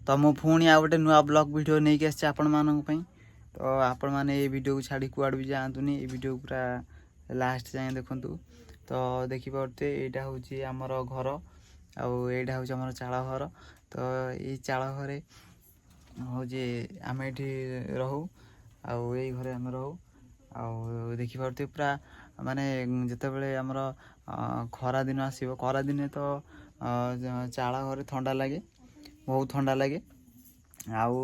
ତ ମୁଁ ପୁଣି ଆଉ ଗୋଟେ ନୂଆ ବ୍ଲଗ୍ ଭିଡ଼ିଓ ନେଇକି ଆସିଛି ଆପଣମାନଙ୍କ ପାଇଁ। ତ ଆପଣମାନେ ଏଇ ଭିଡ଼ିଓକୁ ଛାଡ଼ି କୁଆଡ଼େ ବି ଯାଆନ୍ତୁନି, ଏଇ ଭିଡ଼ିଓ ପୁରା ଲାଷ୍ଟ ଯାଏଁ ଦେଖନ୍ତୁ। ତ ଦେଖିପାରୁଥିବେ, ଏଇଟା ହେଉଛି ଆମର ଘର ଆଉ ଏଇଟା ହେଉଛି ଆମର ଚାଳ ଘର। ତ ଏଇ ଚାଳ ଘରେ ହେଉଛି ଆମେ ଏଇଠି ରହୁ ଆଉ ଏଇ ଘରେ ଆମେ ରହୁ। ଆଉ ଦେଖିପାରୁଥିବେ, ପୁରା ମାନେ ଯେତେବେଳେ ଆମର ଖରା ଦିନ ଆସିବ, ଖରା ଦିନେ ତ ଚାଳ ଘରେ ଥଣ୍ଡା ଲାଗେ, ବହୁତ ଥଣ୍ଡା ଲାଗେ। ଆଉ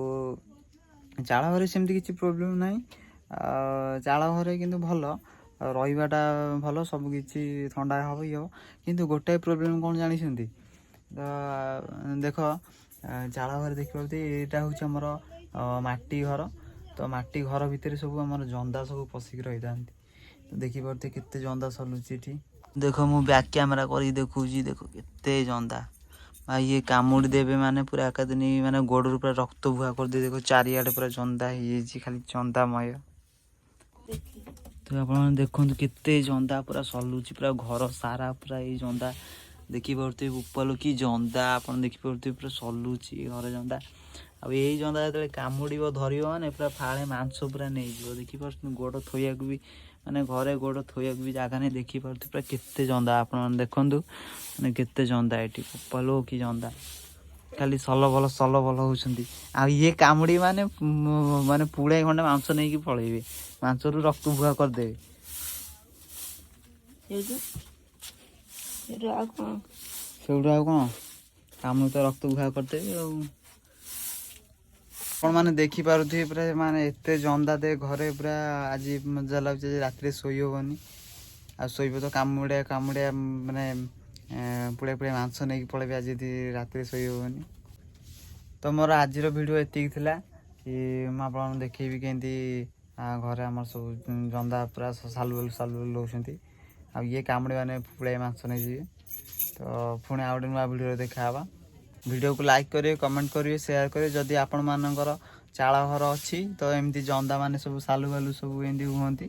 ଚାଳ ଘରେ ସେମିତି କିଛି ପ୍ରୋବ୍ଲେମ୍ ନାହିଁ। ଚାଳ ଘରେ କିନ୍ତୁ ଭଲ ରହିବାଟା, ଭଲ ସବୁ କିଛି, ଥଣ୍ଡା ହେବ, ଇଏ ହେବ। କିନ୍ତୁ ଗୋଟାଏ ପ୍ରୋବ୍ଲେମ୍ କ'ଣ ଜାଣିଛନ୍ତି? ତ ଦେଖ, ଚାଳ ଘରେ ଦେଖିପାରୁଥିବେ, ଏଇଟା ହେଉଛି ଆମର ମାଟି ଘର। ତ ମାଟି ଘର ଭିତରେ ସବୁ ଆମର ଜନ୍ଦା ସବୁ ପଶିକି ରହିଥାନ୍ତି। ତ ଦେଖିପାରୁଥିବେ, କେତେ ଜନ୍ଦା ସଲୁଛି ଏଠି। ଦେଖ, ମୁଁ ବ୍ୟାକ୍ କ୍ୟାମେରା କରିକି ଦେଖଉଛି, ଦେଖ କେତେ ଜନ୍ଦା ଭାଇ। ଇଏ କାମୁଡ଼ି ଦେବେ ମାନେ ପୁରା ଏକାଦିନ ମାନେ ଗୋଡ଼ରୁ ପୁରା ରକ୍ତ ବୁହା କରିଦେବେ। ଦେଖ, ଚାରିଆଡ଼େ ପୁରା ଜନ୍ଦା ହେଇଯାଇଛି, ଖାଲି ଜନ୍ଦାମୟ। ତ ଆପଣମାନେ ଦେଖନ୍ତୁ, କେତେ ଜନ୍ଦା ପୁରା ସଲୁଛି, ପୁରା ଘର ସାରା ପୁରା ଏଇ ଜନ୍ଦା। ଦେଖିପାରୁଥିବେ, ବୋପାଲୋ କି ଜନ୍ଦା! ଆପଣ ଦେଖିପାରୁଥିବେ, ପୁରା ସଲୁଛି ଘରେ ଜନ୍ଦା। ଆଉ ଏଇ ଜନ୍ଦା ଯେତେବେଳେ କାମୁଡ଼ିବ, ଧରିବ, ମାନେ ପୁରା ଫାଳେ ମାଂସ ପୁରା ନେଇଯିବ। ଦେଖିପାରୁଛନ୍ତି, ଗୋଡ଼ ଥୋଇବାକୁ ବି, ମାନେ ଘରେ ଗୋଡ଼ ଥୋଇବାକୁ ବି ଜାଗା ନାହିଁ। ଦେଖିପାରୁଥିବେ ପୁରା କେତେ ଜନ୍ଦା। ଆପଣମାନେ ଦେଖନ୍ତୁ, ମାନେ କେତେ ଜନ୍ଦା ଏଠି। ବୋପାଲୋ କି ଜନ୍ଦା! ଖାଲି ସଲ ବଲ ସଲ ବଲ ହଉଛନ୍ତି। ଆଉ ଇଏ କାମୁଡ଼ି ମାନେ ପୁଳାଏ ଖଣ୍ଡେ ମାଂସ ନେଇକି ପଳେଇବେ, ମାଂସରୁ ରକ୍ତ ବୁହା କରିଦେବେ। ସେଇଠୁ ସେଇଠୁ ଆଉ କ'ଣ? ସେଇଠୁ ଆଉ କ'ଣ, କାମୁଡ଼ି ତ ରକ୍ତ ବୁହା କରିଦେବେ। ଆଉ ଆପଣମାନେ ଦେଖିପାରୁଥିବେ, ପୁରା ମାନେ ଏତେ ଜନ୍ଦା ଦେ ଘରେ ପୁରା। ଆଜି ମଜା ଲାଗୁଛି, ଆଜି ରାତିରେ ଶୋଇ ହବନି। ଆଉ ଶୋଇବ ତ କାମୁଡ଼ିଆ କାମୁଡ଼ିଆ ମାନେ ପୁଳିଆ ପୁଳିଆ ମାଂସ ନେଇକି ପଳେଇବେ। ଆଜି ଯଦି ରାତିରେ ଶୋଇ ହବନି। ତ ମୋର ଆଜିର ଭିଡ଼ିଓ ଏତିକି ଥିଲା କି ମୁଁ ଆପଣଙ୍କୁ ଦେଖେଇବି କେମିତି ଘରେ ଆମର ସବୁ ଜନ୍ଦା ପୁରା ସାଲୁବାଲୁ ସାଲୁବାଲୁ ହେଉଛନ୍ତି ଆଉ ଇଏ କାମୁଡ଼ି ମାନେ ପୁଳାଏ ମାଂସ ନେଇଯିବେ। ତ ପୁଣି ଆଉ ଗୋଟେ ନୂଆ ଭିଡ଼ିଓରେ ଦେଖା ହେବା। ଭିଡ଼ିଓକୁ ଲାଇକ୍ କରିବେ, କମେଣ୍ଟ କରିବେ, ସେୟାର କରିବେ। ଯଦି ଆପଣମାନଙ୍କର ଚାଳ ଘର ଅଛି, ତ ଏମିତି ଜନ୍ଦା ମାନେ ସବୁ ସାଲୁବାଲୁ ସବୁ ଏମିତି ହୁଅନ୍ତି,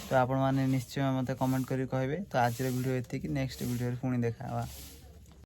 ତ ଆପଣମାନେ ନିଶ୍ଚୟ ମୋତେ କମେଣ୍ଟ କରି କହିବେ। ତ ଆଜିର ଭିଡ଼ିଓ ଏତିକି, ନେକ୍ସଟ ଭିଡ଼ିଓରେ ପୁଣି ଦେଖା ହେବା।